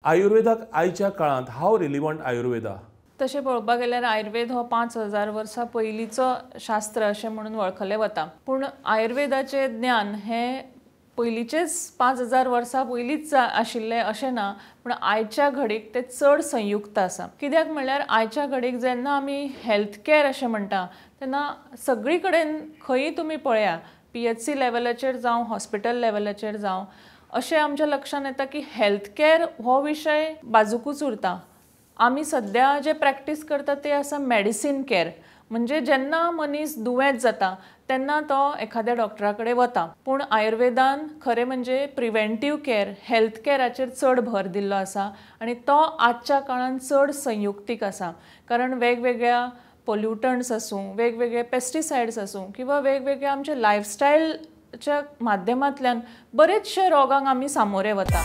आयुर्वेदाक आयच्या काळांत हाव रिलिवंट आयुर्वेदा? तशें पळोवपाक गेल्यार आयुर्वेद हो 5000 वर्सां पयलींचो शास्त्र अशें म्हणून वळखलें वता. पूण आयुर्वेदाचें ज्ञान हें पयलींचेच 5000 वर्सां पयलींच आशिल्लें अशें ना, पूण आयच्या घडीक तें चड संयुक्त आसा. कित्याक म्हणल्यार आयच्या घडीक जेन्ना आमी हेल्थ कॅर अशें म्हणटा तेन्ना सगळी कडेन खंयी तुमी पळया, PHC लेवलाचेर जावं हॉस्पिटल लेवलाचेर जावं, अशें आमच्या लक्षांत येता की हेल्थ कॅर हो विशय बाजूकूच उरता. आमी सद्या जे प्रॅक्टीस करता ते आसा मेडिसीन कॅर, म्हणजे जेन्ना मनीस दुयेंत जाता तेन्ना तो एखाद्या डॉक्टरा कडेन वता. पूण आयुर्वेदान खरें म्हणजे प्रिवेंटीव कॅर, हेल्थ कॅराचेर चड भर दिल्लो आसा आनी तो आजच्या काळान चड संयुक्तीक आसा. कारण वेगवेगळ्या पोल्युटंट्स आसूं, वेगवेगळे पेस्टिसायड्स आसूं किंवा वेगवेगळ्या आमच्या लायफस्टायलच्या माध्यमांतल्यान बरेचशे रोगांक आमी सामोरे वता.